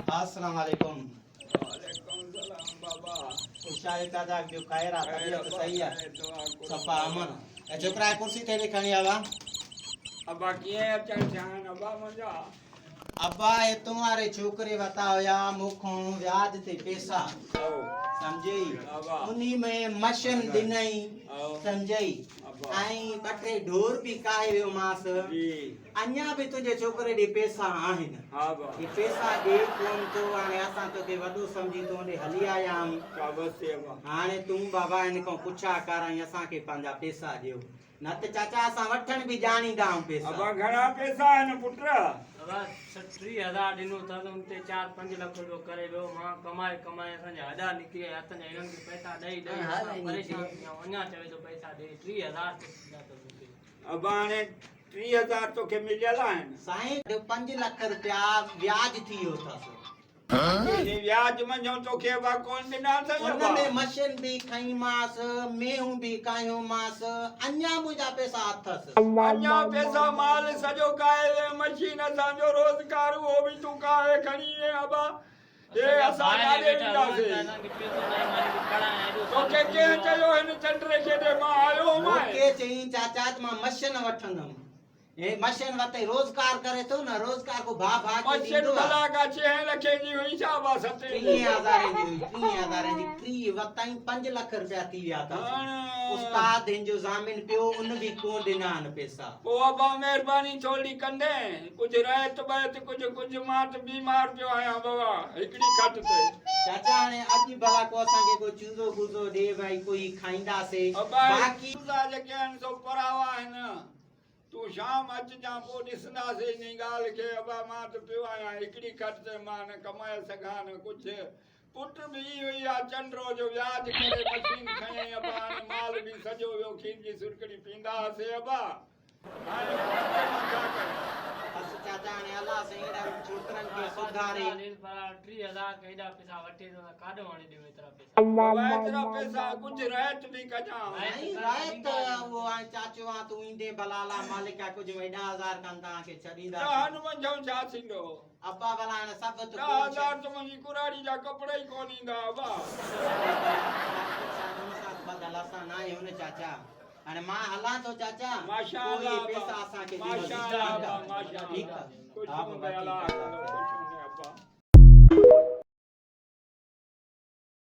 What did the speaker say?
السلام عليڪم. وعليڪم السلام بابا. خوش آهيو چاچا ٻيو خير آ طبيعت صحيح آ صفا امن اي ڇوڪرا هي ڪرسي ٿيلهي کڻي آ وا. ابا ڪيئن اچڻ ٿيا آهن ابا منهنجا. ابا هي تون واري ڇوڪري وتا هيا مون کان وياج تي پيسا سمجهئي انهي ۾ مشن ڏنئي سمجهئي ۽ ٻه ٽي ڍور به ڪاهي ويومانس اڃا به تنهنجي ڇوڪري ڏي پيسا آهن. هي پيسا ڏي ڪونه ٿو. هاڻي اسان توکي وڏو سمجهي تو ڏي هلي آيا آهيون. هاڻي تون بابا هن کان پڇا ڪر ۽ اسان کي پنهنجا پيسا ڏيو. نه ته چاچا اسان وٺڻ به ڄاڻيندا آهيون پيسا. ابا گهڻا پيسا آهن پٽ؟ ابا 30 هزار ڏنو اٿس ان تي چار پنج لک رپيو ڪري ويو. مان ڪمائي ڪمائي اسان جا هڏا نڪري آيا هٿن جا هنن کي پئسا ڏئي ڏئي اسان پريشان ٿي ويا آهيون. اڃا چوي ٿو پئسا ڏي. 30 هزار ڏنا اٿس مون کي. ابا هاڻي 30,000 توکي مليل آهن. سائين 5 لک رپيا وياج ٿي ويو اٿس. انهي وياج منجهون توکي ابا ڪونه ڏنا اٿئي ان ابا. ۾ مشين به کنئيمانس، مينهون به ڪاهيومانس، اڃا منهنجا پئسا اٿس. اڃا پئسا مال سڄو ڪاهي وئين، مشين اسان جو روزگار اهو به تون ڪاهي کڻي وئين ابا. اي اسان ڪاڏي وينداسين؟ توکي ڪنهن چيو هن چنڊري کي ڏي مان آيو هومانء. مون کي چيائين چاچا ته مان مشين وٺندم. هي مشين ورتئي روزگار ڪري ٿو نه روزگار ڪو ڀاء ڀاء کي مشين ڏيندو آ. ڀلا ڪا ڇهين لکين جي هئي ڇا ابا ستين جي. ٽيهين هزارين جي هئي ٽيهين هزارين جي ٽيهه ورتائين 5 لک رپيا ٿي ويا اٿس. استاد هن جو ضامن پيو ان به ڪونه ڏنا آهن پئسا. پوء ابا مهرباني ٿورڙي ڪندين. ڪجهه رهت بهت ڪجهه ڪجهه مان ته بيمار پيو آهيان بابا هڪڙي کٽ تي. چاچا هاڻي اڄ ڀلا ڪو اسان کي ڪو چوزو بوزو ڏي ڀائي ڪوئي کائينداسي ابا هي باقي. چوزا جيڪي آهن سو پراوا آهن تون شام اچجان پوء ڏسنداسي انهي ڳالهه کي ابا مان ته پيو آهيان هڪڙي کٽ تي مان نه ڪمائي سگهان نه ڪجهه پٽ به اهو ئي آ چنڊرو جو وياج ڪري مشين کنيائين ابا هاڻي مال به سڄو ويو کير جي سرڪڙي پيندا هئاسي ابا. هاڻي پٽ کي مان ڇا ڪيان؟ بس چاچا هاڻي الله سائين اهڙن ڇوڪرن کي سڌاري. بابا ايترا پئسا ڪجهه رعايت به ڪجان. سائين رعايت اهو هاڻي چاچو آن تون ايندين ڀلا الله مالڪ آ ڪجهه وئي 10,000 کن توهان کي ڇڏينداسين. ڏهن منجهئون ڇا ٿيندو؟ ابا ڀلا هاڻي سڀ ته 10,000 ته منهنجي ڪراڙي جا ڪپڙا ئي ڪونه ايندا ابا. ان سان ٻڌل اسان ناهيون نه چاچا. هاڻي مان هلان ٿو چاچا ماشاء پوء الله اهي پئسا اسان کي ڏيندو ماشاء الله ابا ماشاء ٺيڪ الله آ خوش ها هوندين بابا الله ٺيڪ آ ڪندو خوش هوندين ابا.